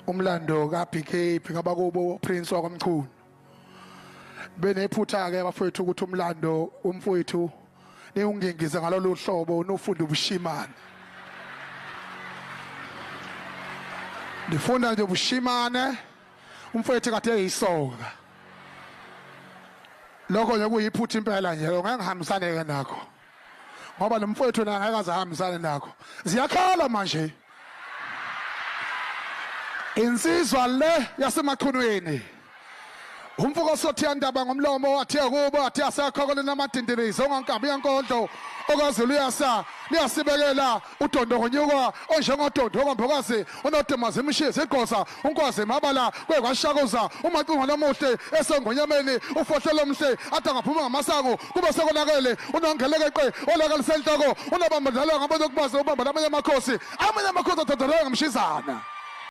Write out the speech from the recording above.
Umlando ka BK Phikabakubo Prince wakwaMchunu. Benephutha ke bafowethu ukuthi umlando umfowethu niwungingize ngalolu hlobo nufunda ubushimane. Ndifunda nje ubushimane umfowethu kade eyisoka. Lokho nje kuyiphutha impela nje ngeke ngihambisane ke nakho. Ngoba lo mfowethu naye ngeke aze ahambisane nakho. Ziyakhala manje. Insizwa le yaseMachunwini. Umfuko sothiya ndaba ngomlomo wathiya kubo wathi asekho namadindilizi ongankabi yankondlo okaZulu uyasa liyasibekela udondo ngonyuka onjengodondo okwambokazi unodumazi imshizi igqoza unkwazi mabala kwekwashakuza umacingo lomuhle esengonyameni ufohlelo omhle ade angaphuma ngamasango kube sekonakele unongelekeqe olakalisenhloko unobambadlala ngabona ukubazi ubamba lamanye amakhosi amanye amakhosi adodoleka ngamshizana.